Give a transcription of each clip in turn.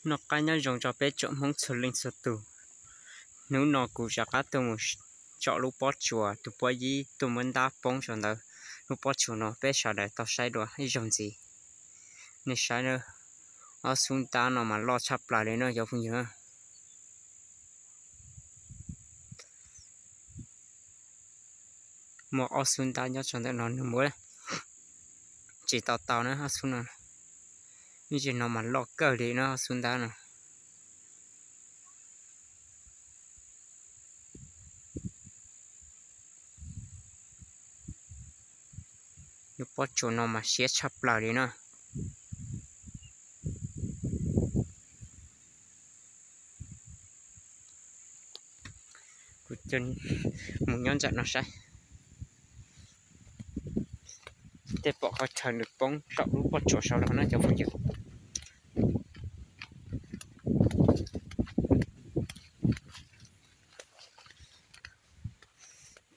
Noj qab nyob zoo rau peb tsoom Hmoob txhua leej txhua tus. Hnub no kuv rov qab tuaj mus tsom lub pob tsuas, tus pob yib tuaj muab ntab poob rau ntawd. Lub pob tsuas no peb sawv daws tau saib dua ib zaug ntxiv. Nej saib, ob xub ntab no mas loj tshaj plaws li no cov phooj ywg. Muaj ob xub ntab nyob rau ntawm no nws muab tsis tau tau na ob xub no. Ib ntsis no mas loj kawg li na ob xub ntab no. Lub pob tsuas no mas siab tshaj plaws li na. Kuv mus nyob nram no saib. Tej pom qhov chaw nws poob saum lub pob tsuas saud los no cov phooj ywg.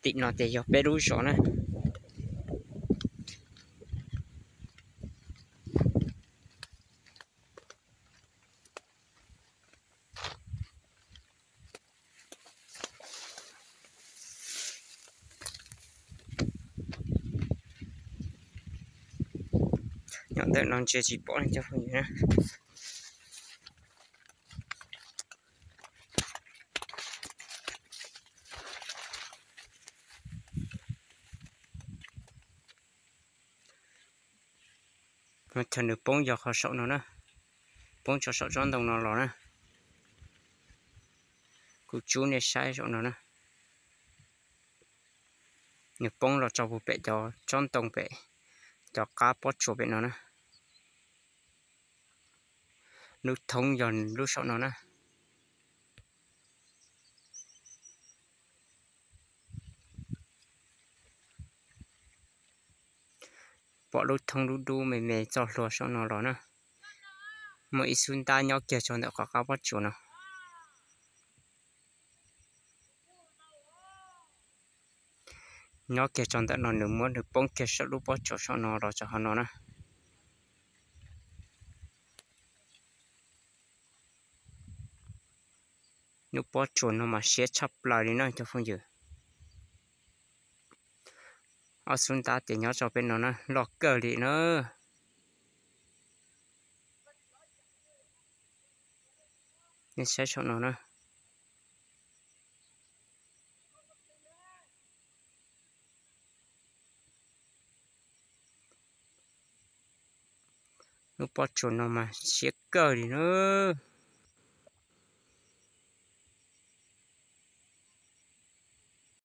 Tim no ces yog peb lub zos na. Nyob ntawm no ntsia tsis pom cov phooj ywg na. Chaw nws poob yog qhov saum no na, poob tso saum tsob ntoo no los na. Kuv tsub nej saib saum no na. Nws poob los tso puag pem cov tsob ntoo pem, cov qab pob tsuas pem no na. Lub thoob yog lub saum no na. Pom lub thoob dub dub me me txoj hlua saum no los na. Muaj ib xub ntab nyob kiag tso ntawm qhov qab pob tsuas no. Nyob kiag tso ntawm no nws muab nws poob kiag saum lub pob tsuas saum no los tso hauv no na. Lub pob tsuas no mas siab tshaj plaws li na cov phooj ywg. Ob xub ntab ces nyob tso peb no na, loj kawg li na. Nej saib saum no na. Lub pob tsuas no mas siab kawg li na.